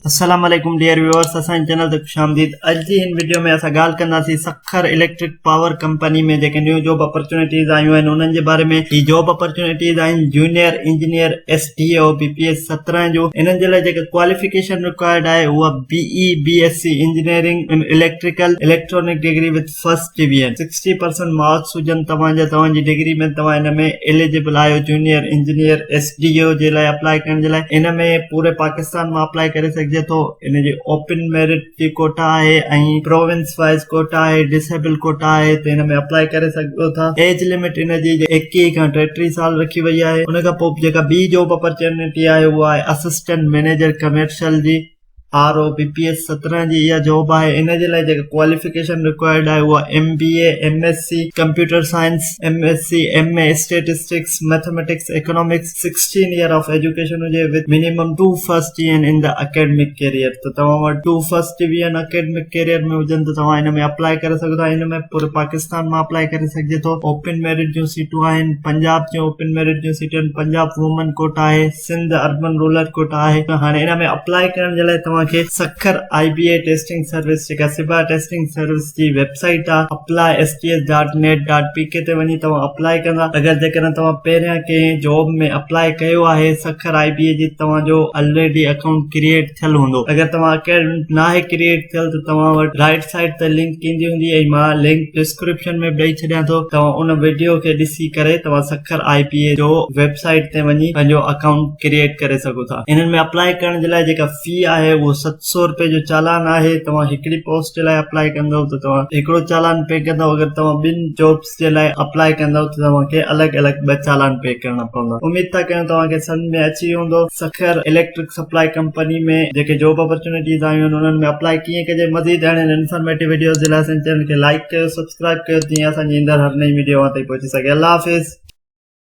السلام عليڪم dear viewers اسان جي چينل تي خوش آمديد اڄ جي هن وڊيو ۾ اسان ڳالهه ڪنداسين سکر اليڪٽرڪ پاور ڪمپني ۾ جيڪي نيو جاب اپرچونيٽيز آيون آهن انهن جي باري ۾ هي جاب اپرچونيٽيز آهن junior engineer S D O B P S 17 جو انهن جي لاء جيڪا ڪواليفڪيشن رڪوائرڊ آهي اها B E B S C engineering in electrical electronic degree with first division 60% marks هجن توهان جا توهان جي ڊگري ۾ توهان ان ۾ ايليجبل آهيو junior engineer S D O جي لاء اپلائي ڪرڻ جي لاء ان ۾ پوري پاڪستان مان اپلائي ڪري سگهجي ٿو ان جي اوپن ميرٽ جي ڪوٽا آهي ۽ پروونس وائز ڪوٽا آهي ڊسيبل ڪوٽا آهي ته ان ۾ اپلائي ڪري سگهو ٿا ايج لمٽ ان جي 21 کان 33 سال رکي وئي آهي ان کان پوء جيڪا ٻي جاب اپرچونٽي آهي اها آهي اسسٽنٽ مئنيجر ڪمرشل جي R O B P S 17 جي اها جاب آهي ان جي لاء جيڪا ڪواليفڪيشن رڪوائرڊ آهي اها M B A M S C computer science M S C M A statistics mathematics economics 16 year of education هجي with minimum 2 first division in the academic career ته توهان وٽ 2 فرسٽ ڊويزن اڪيڊمڪ ڪيريئر ۾ هجن ته توهان ان ۾ apply ڪري سگهو ٿا ان ۾ پوري پاڪستان مان اپلائي ڪري سگهجي ٿو اوپن ميرٽ جون سيٽون آهن پنجاب جون اوپن ميرٽ جون سيٽون آهن پنجاب وومن ڪوٽا آهي سنڌ اربن رورل ڪوٽا آهي ته هاڻي ان ۾ اپلائي ڪرڻ جي لاء توهان کي Sukkur I B A testing service جيڪا سبا ٽيسٽنگ سروس جي ويب سائيٽ آهي apply S T S dot net dot P K تي وڃي توهان اپلائي ڪندا اگر جيڪڏهن توهان پهريان ڪنهن جاب ۾ اپلائي ڪيو آهي سکر آئي بي اي جي توهان جو الريڊي اڪائونٽ ڪريئيٽ ٿيل هوندو اگر توهان اڪائونٽ ناهي ڪريئيٽ ٿيل ته توهان وٽ رائيٽ سائيڊ تي لنڪ ايندي هوندي ۽ مان لنڪ ڊسڪرپشن ۾ به ڏئي ڇڏيان ٿو توهان ان وڊيو کي ڏسي ڪري توهان سکر آئي پي اي جو ويب سائيٽ تي وڃي پنهنجو اڪائونٽ ڪريئيٽ ڪري سگهو ٿا انهن ۾ اپلائي ڪرڻ جي لاء جيڪا في آهي اهو 700 روپيه جو چالان آهي توهان هڪڙي پوسٽ جي لاء اپلائي ڪندو ته توهان هڪڙو چالان پي ڪندو اگر توهان ٻن جابس جي لاء اپلائي ڪندو ته توهان کي الڳ الڳ ٻه چالان پي ڪرڻا پوندا اميد ٿا ڪيون توهان کي سمجهه ۾ اچي ويو هوندو سکر اليڪٽرڪ سپلائي ڪمپني ۾ جيڪي جاب اپرچونيٽيز آيون آهن انهن ۾ اپلائي ڪيئن ڪجي مزيد اهڙين انفارميٽو وڊيوز جي لاء اسان جي چينل کي لائڪ ڪيو سبسڪرائب ڪيو جيئن اسان جي ايندڙ هر نئين وڊيو اوهان تائين پهچي سگهي الله حافظ.